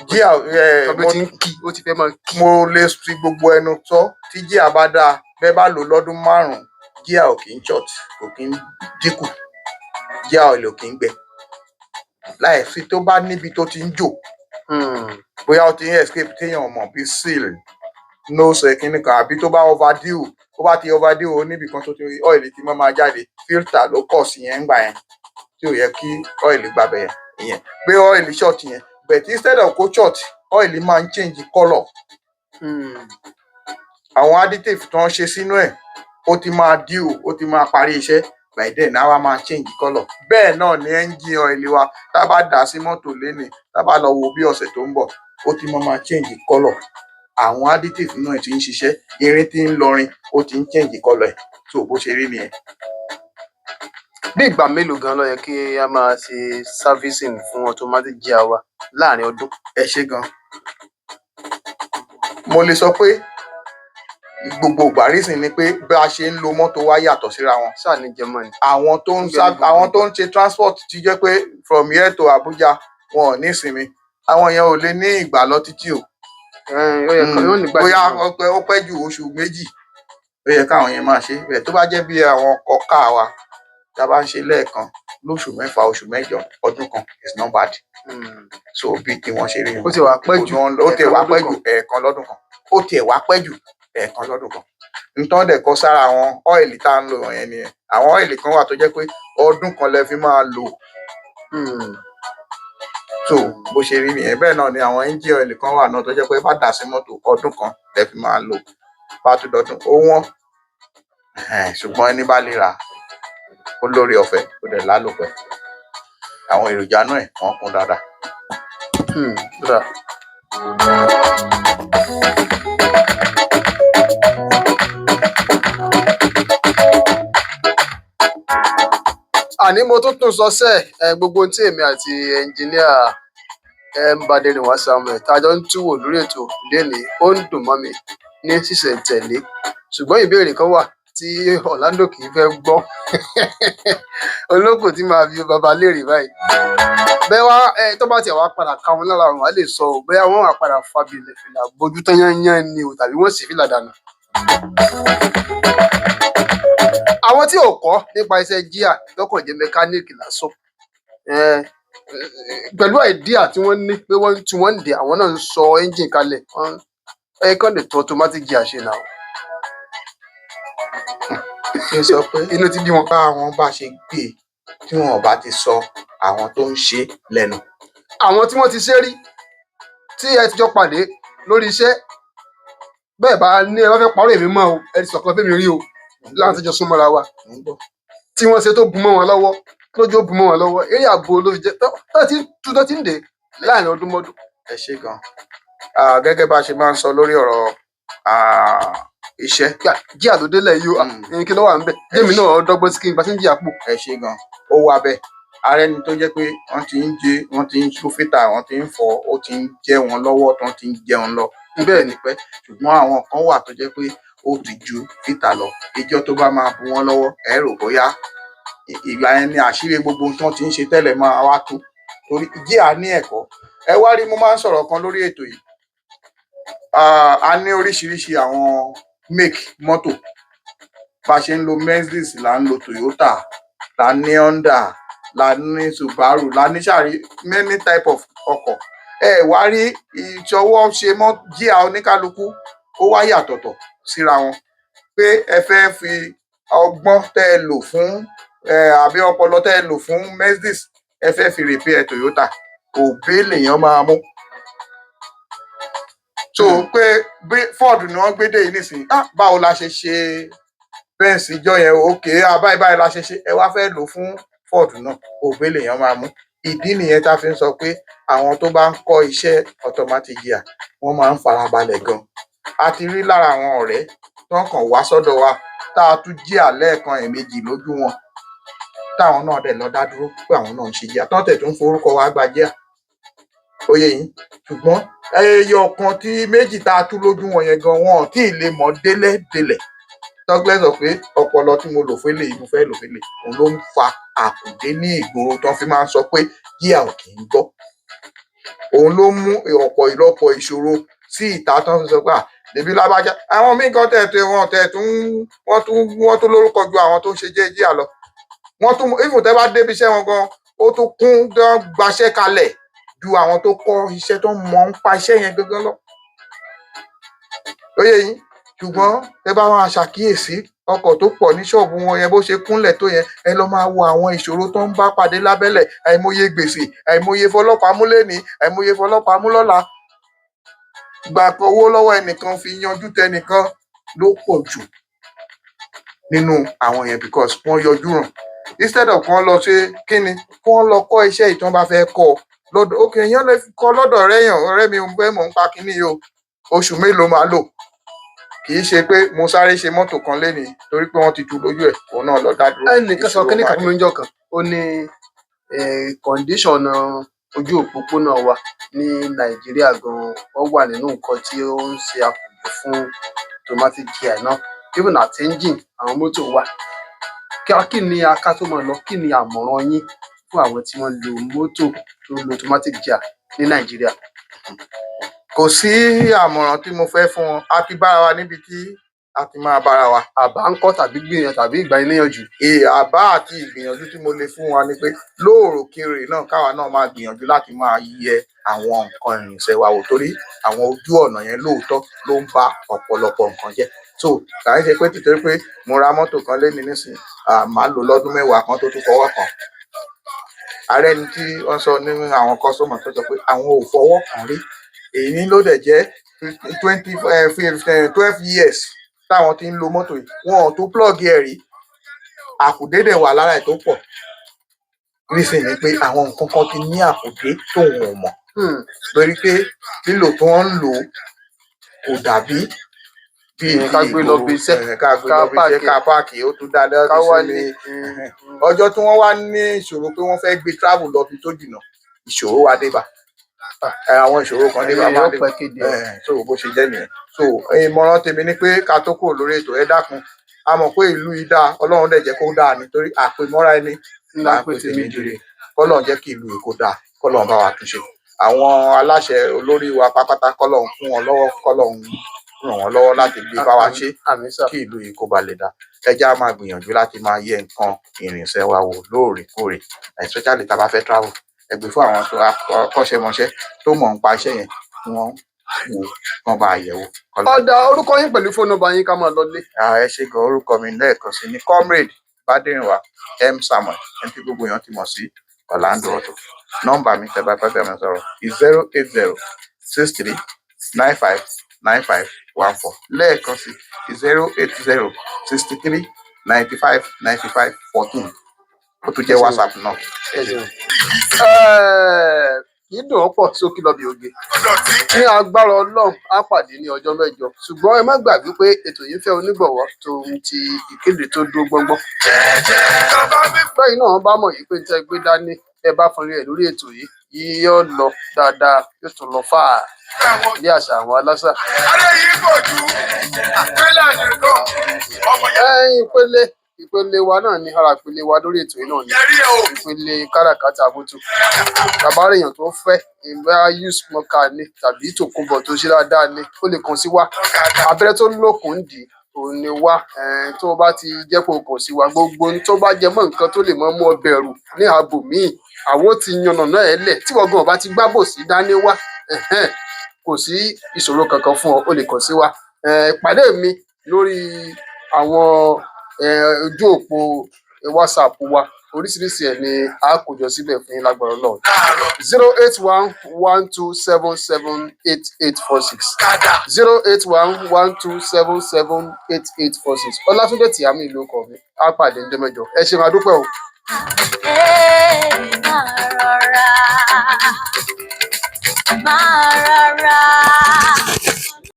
Gear Sọ pé mo ti ń kí, ó ti fẹ́ máa kí. Mo lè fi gbogbo ẹnu sọ, tí gear bá dáa, bẹ́ẹ̀ bá lò lọ́dún 5, gear ò kì í short, kò kì í dínkù, gear oil ò kì í gbẹ. Láì sí tó bá níbi tó ti ń jò, bóyá ó ti ń escape téèyàn ò mọ̀, bí seal nose kinní kan, àbí tó bá overdue, tó bá ti overdue, ó níbi kan tó ti oil ti máa jáde. Filter ló kọ̀ sí yẹn ńgbà yẹn tí ò yẹ kí oil gbabẹ̀ yẹn, ìyẹn pé oil short yẹn. But instead of kó short, oil máa ń change colour. Àwọn additive tó ń ṣe sínú ẹ̀, ó ti máa due, ó ti máa parí iṣẹ́. By then, á wá máa change colour. Bẹ́ẹ̀ náà ni engine oil wa. Tá a bá dà á sí mọ́tò lénìí, tá a bá lọ wo bí ọ̀sẹ̀ tó ń bọ̀, ó ti máa change colour. Àwọn additive náà ti ń ṣiṣẹ́, irin tí ń lọrin, ó ti ń change colour ẹ̀. So bó ṣe rí nìyẹn. Bí ìgbà mélòó gan ló yẹ kí a máa ṣe servicing fún automatic gear wa láàrin ọdún? Ẹ ṣé gan. Mo lè sọ pé gbogbo ìgbà. Reason ni pé bí a ṣe ń lo mọ́tò wa yàtọ̀ síra wọn. Ṣáà ní jẹmọ́ ni. Àwọn tó ń Ń bẹ ní gbogbo àwọn tó ń ṣe transport ti jẹ́ pé from here to Abuja, wọn ò ní ìsinmi, àwọn yẹn ò lè ní ìgbà lọ títí o. Ó yẹ kó yóò nígbà Bóyá tí ó pẹ́ jù oṣù 2, ó yẹ káwọn yẹn máa ṣe bẹ́ẹ̀. Tó bá jẹ́ bí àwọn ọkọ̀ káà wa tá a bá ń ṣe lẹ́ẹ̀kan lóṣù 6, oṣù 8, ọdún kan is not bad. So bí tí wọ́n ṣe rí. Ó ti wà pẹ́ jù. Ó tiẹ̀ wá ẹ̀ẹ̀kan pẹ́ lọ́dún. Jù ẹ̀ẹ̀kan lọ́dún kan, ó tiẹ̀ wá pẹ́ jù ẹ̀ẹ̀kan lọ́dún kan. Nǹkan dẹ̀ kọ sára àwọn oil tá à ń lò yẹn nìyẹn. Àwọn oil kan wà tó jẹ́ pé ọdún kan lẹ fi máa lò. So bó ṣe rí nìyẹn. Bẹ́ẹ̀ náà ni àwọn engine oil kan wà náà tó jẹ́ pé bá dà sí mọ́tò, ọdún kan lẹ fi máa lò. Bá tún dọdún, ó wọ́n. Ṣùgbọ́n ẹni bá lè rà, ó lórí ọ̀fẹ́, ó dẹ̀ lálòpẹ́. Àwọn èròjà náà ẹ̀ wọ́n kún dáadáa. Ó dáa. Àní mo tún tún sọ sẹ́ẹ̀ ẹ, gbogbo ohun tí èmi àti ẹnjìníà M Baderinwa Samuel tá a jọ ń túwò lórí ètò lénìí, ó ń dùn mọ́ mi ní ṣísẹ̀ntẹ̀lé, ṣùgbọ́n ìbéèrè kan wà tí Orlando kì í fẹ́ gbọ́, olóko tí màá fi bàbá léèrè báyìí. Bẹ́ẹ̀ wá ẹ, tó bá tiẹ̀ wá padà ká wọn lára, wọn á lè sọ ọ́ bóyá wọ́n wá padà fa fìlà bójú tán yányán ni o, tàbí wọ́n sì fìlà dànù. Àwọn tí ò kọ́ nípa iṣẹ́ jíà lọ́kàn jẹ́ mẹkáníìkì lásán, pẹ̀lú idea tí wọ́n ní pé wọ́n ń tú, wọ́n ń dè, àwọn náà ń sọ ẹ́ńjìn kalẹ̀, wọ́n ẹ kàn lè tún automatic gear ṣe náà. Kí n sọ pé Inú ti bí wọn. Bá wọn bá ṣe gbé e, tí wọn ò bá ti sọ àwọn tó ń ṣe lẹ́nu. Àwọn tí wọ́n ti ṣe rí, tí ẹ ti jọ pàdé lórí iṣẹ́ bẹ́ẹ̀, bá ní ẹ bá fẹ́ parọ́ èmi mọ́ o, ẹ ti sọ̀kan fẹ́mi rí o láti jọ súnmọ́ra wa, Mò ń gbọ́. tí wọ́n ṣe tó bu mọ́ wọn lọ́wọ́, lójú ó bu mọ́ wọn lọ́wọ́, eré àgbo ló fi jẹ́ tó ti ń tú, tó ti ń dè láàrin ọdún mọ́dún. Ẹ ṣé gan. Gẹ́gẹ́ bá a ṣe máa ń sọ lórí ọ̀rọ̀ iṣẹ́. Jíà ló délẹ̀ yìí o. Kí ló wà ń bẹ̀ jẹ́mi náà dọ́gbọ́n sí kí n bá ṣe ń jìyà pò. Ẹ ṣé gan. Ó wà bẹ́ẹ̀. Ààrẹ ni tó jẹ́ pé wọ́n ti ń jẹ, wọ́n ti ń tú fítà, wọ́n ti ń fọ, ó ti ń jẹ́ wọn lọ́wọ́, tó ti ń jẹun lọ Bẹ́ẹ̀ ni. Pẹ́, ṣùgbọ́n àwọn kan wà tó jẹ́ pé ó ti ju fítà lọ. Ìjọ tó bá máa bu wọn lọ́wọ́, ẹ rò bóyá ìgbà yẹn ni àṣírí gbogbo ohun tí wọ́n ti ń ṣe tẹ́lẹ̀ máa wá tú, torí jíà ní ẹ̀kọ́. Ẹ wá rí, mo máa ń sọ̀rọ̀ kan lórí ètò yìí. A ní oríṣiríṣi àwọn make mọ́tò. Bá a ṣe ń lo Mercedes, là ń lo Toyota, là ń ní Honda, là ń ní Subaru, là ní sàrí many type of ọkọ̀. Ẹ wá rí ìṣọwọ́ ṣe mọ́ jíà oníkálukú, ó wá yàtọ̀tọ̀ síra wọn, pé ẹ fẹ́ fi ọgbọ́n tẹ́ ẹ lò fún ẹ àbí ọpọlọ tẹ́ ẹ lò fún Mercedes, ẹ fẹ́ fi repair Toyota, òbí lèèyàn máa mú. So pé bí Ford ni wọ́n gbé dé yìí nísìnyí, ah, báwo la ṣe ṣe Benz ìjọ yẹn? Òkè, ah, báyìí báyìí la ṣe ṣe. Ẹ wá fẹ́ lò fún Ford náà, òbí lèèyàn máa mú. Ìdí nìyẹn tá a fi ń sọ pé àwọn tó bá ń kọ́ iṣẹ́ automatic gear, wọ́n máa ń farabalẹ̀ gan. A ti rí lára àwọn ọ̀rẹ́ tó ń kàn wá sọ́dọ̀ wa, tá a tún jíà lẹ́ẹ̀kan, ẹ̀ẹ̀mejì lójú wọn, táwọn náà dẹ̀ lọ dá dúró pé àwọn náà ń ṣe jíà, tán tẹ̀ tó ń forúkọ wa gba jíà. Ó yé yín? Ṣùgbọ́n ẹyọ kan tí méjì tá a tú lójú wọn yẹn gan, wọn ò tí ì lè mọ̀ délẹ̀délẹ̀. Douglas sọ pé ọpọlọ tí mo lò fún eléyìí, mo fẹ́ lò fún eléyìí. Òun ló ń fa àkùdé ní ìgboro tó fi máa ń sọ pé jíà ò kì í gbọ́. Òun ló mú ọ̀pọ̀ ìlọ́pọ̀ ìṣòro sí ìta tán fi sọ pé à lèbi lábájá. Àwọn míì gan tẹ̀ tẹ̀ wọ́n tẹ̀ tún wọ́n tún lórúkọ ju àwọn tó ń ṣe jíà lọ. Wọ́n tún even tẹ́ bá débi iṣẹ́ wọn gan, ó tún kún tán gbaṣẹ́ kalẹ̀ ju àwọn tó kọ́ iṣẹ́, tó mọ̀ ń pa iṣẹ́ yẹn gangan lọ. Ó yé yín? Ṣùgbọ́n tẹ́ bá máa ṣàkíyèsí ọkọ̀ tó pọ̀ ní ṣọ́ọ̀bù wọn yẹn, bó ṣe kúnlẹ̀ tó yẹn, ẹ lọ máa wo àwọn ìṣòro tó ń bá pàdé lábẹ́lẹ̀: àìmọye gbèsè, àìmọye fọlọ́pàá mú lénìí, àìmọye fọlọ́pàá mú lọ́la, gba owó lọ́wọ́ ẹnìkan fi yanjú tẹnìkan ló pọ̀ jù nínú àwọn yẹn, because wọ́n yọjú ràn instead of kán lọ ṣe kíni, kí wọ́n lọ kọ́ iṣẹ́ yìí tí wọ́n bá fẹ́ kọ́ lọ́dọ̀. Ok, èèyàn lè kọ́ lọ́dọ̀ ọ̀rẹ́ yàn: "Ọ̀rẹ́ mi, mo fẹ́ mọ̀ nípa kíní yìí o, oṣù mélòó máa lò?" Kì í ṣe pé mo sáré ṣe mọ́tò kan lénìí torí pé wọ́n ti tu lójú ẹ̀, òun náà lọ dá dúró. Ẹnìkan sọ Ìṣòro kíní máa kan dé. fún mi níjọ́ kan. Ó ní condition ojú òpópónà wa ní Nàìjíríà gan, ó wà nínú nǹkan tí ó ń ṣe àkùdé fún automatic gear náà, even àti engine àwọn mọ́tò wa. Kí ni ká tó máa lọ, kí ni àmọ̀ràn yín fún àwọn tí wọ́n lo mọ́tò tó ń lo automatic gear ní Nàìjíríà? Kò sí àmọ̀ràn tí mo fẹ́ fún wọn. A ti bára wa níbi tí a ti máa bára wa. Àbá ńkọ́, tàbí gbìyànjú tàbí ìgbaniníyànjú? Ee, àbá àti ìgbìyànjú tí mo lè fún wa ni pé lóòrèkóòrè náà, káwa náà máa gbìyànjú láti máa yẹ àwọn nǹkan ìrìnsẹ̀ wa wò, torí àwọn ojú ọ̀nà yẹn lóòótọ́ ló ń ba ọ̀pọ̀lọpọ̀ nǹkan jẹ́. So kà ń ṣe pé títorí pé mo ra mọ́tò kan lénìí nísìnyí, màá lò lọ́dún 10 kan tó tún fọwọ́ kàn. Ààrẹ ni tí wọ́n sọ nínú àwọn customer tó sọ pé àwọn ò fọwọ́ kàn rí, èyí ló dẹ̀ jẹ́ 12 years táwọn ti ń lo mọ́tò yìí, wọn ò tún plug ẹ̀ rí. Àkùdé dẹ̀ wà lára ẹ̀ tó pọ̀ nísìnyí, pé àwọn nǹkan kan ti ní àkùdé tóun ò mọ̀, torí pé lílò tí wọ́n ń lò ó kò dàbí bíi Ká gbé lọ bí iṣẹ́, ká gbé ká lọ bí iṣẹ́, park. Ká park, ó tún dá ká lọ́dún wálé. sílé. Ọjọ́ tí wọ́n wá ní ìṣòro pé wọ́n fẹ́ gbé travel lọ bí tó jìnnà, ìṣòro wá dé bá. Àwọn ìṣòro kan dé bá ẹ̀yin máa yóò dé. Pẹ́ kéde ẹ̀. So bó ṣe jẹ́ nìyẹn. So ìmọ̀ràn tèmi ni pé ká tó kúrò lórí ètò, ẹ dákun, a mọ̀ pé ìlú yìí dáa, Ọlọ́run dẹ̀ jẹ́ kó dáa, nítorí àpèmọ́ra ẹni ńlá là ń pé pè tèmi tèmi jèrè. Jèrè. Kọ́lọ́run jẹ́ kí ìlú yìí kó dáa, kọ́lọ́run bá wa túnṣe. Àwọn aláṣẹ olórí wa pátápátá, kọ́lọ́run fún wọn lọ́wọ́, kọ́lọ́run ràn wọ́n lọ́wọ́ láti gbé bá wa ṣe Àmín sà. kí ìlú yìí kó ba lè dáa. Ẹ jẹ́ á máa gbìyànjú láti máa yẹ nǹkan ìrìnsẹ̀ wa wò lóòrèkóòrè, especially tá a bá fẹ́ travel. Ẹ gbé fún àwọn tó akọ́ṣẹ́mọṣẹ́ tó mọ̀ nípa iṣẹ́ yẹn, kí wọ́n wò, kán bá yẹ̀ wò. Ọ̀dà, orúkọ yín pẹ̀lú phone number yín, ká máa lọ lé. Ah, ẹ ṣé gan. Orúkọ mi lẹ́ẹ̀kan sí ní Comrade Bádérìnwá M Samuel, ẹni tí gbogbo èèyàn ti mọ̀ sí Orlando Auto. Nọ́mbà mi tẹ́ bá fẹ́ fẹ́ mi sọ̀rọ̀, 08063959514. Lẹ́ẹ̀kan sí, 08063959514. Ó tún jẹ́ Ẹ ṣeun. WhatsApp náà. Ẹ Ẹ ṣé. ṣeun. Kì í dùn ọ́ pọ̀ sókè lọ bí oge. Ní agbára Ọlọ́run, á pàdé ní ọjọ́ 8. Ṣùgbọ́n ẹ má gbàgbé pé ètò yìí ń fẹ́ onígbọ̀wọ́ tó ń ti ìkéde tó dúró gbọ́ngbọ́n. Bẹ́ẹ̀ náà bá mọ̀ yìí pé tẹ́ gbé dání, ẹ bá fọn rẹ̀ lórí ètò yìí, yóò lọ dáadáa, yóò tún lọ fáà bí àṣà àwọn aláṣà. Adé yìí kò ju tírélà nìkan. Ọmọ yẹn Ẹ̀yin, ìpele ìpele wa náà ní ara ìpele wa lórí ètò yìí náà ni rí ẹ o. ìpele káràkátà mọ́tò. Bàbá rèèyàn tó fẹ́ ìgbà used car ni tàbí tòkunbọ̀ tó ṣe dáadáa ni, ó lè kàn sí wa. Abẹ́rẹ́ tó lókun ń dì òun ni wá. Tó bá ti jẹ́ pé o kàn sí wa, gbogbo ohun tó bá jẹ mọ́ nǹkan tó lè mọ́ mú ọ bẹ̀rù ní ààbò míì, àwọn ó ti yànnà náà ẹ̀ lẹ̀ tí wọ́n gan ọba ti gbábò sí dání wá. Kò sí ìṣòro kankan fún ọ, o lè kàn sí wa. Pàdé mi lórí àwọn ojú òpó WhatsApp wa, oríṣiríṣi ẹ̀ ni a kó jọ síbẹ̀ fún yín lágbára Ọlọ́run. 08112778846, 08112778846. Ọlátúndé Tìámì ló kọ mi. Á pàdé ní 8. Ẹ ṣeun, adúpẹ́ o. Hey, máa rọra, máa rọra.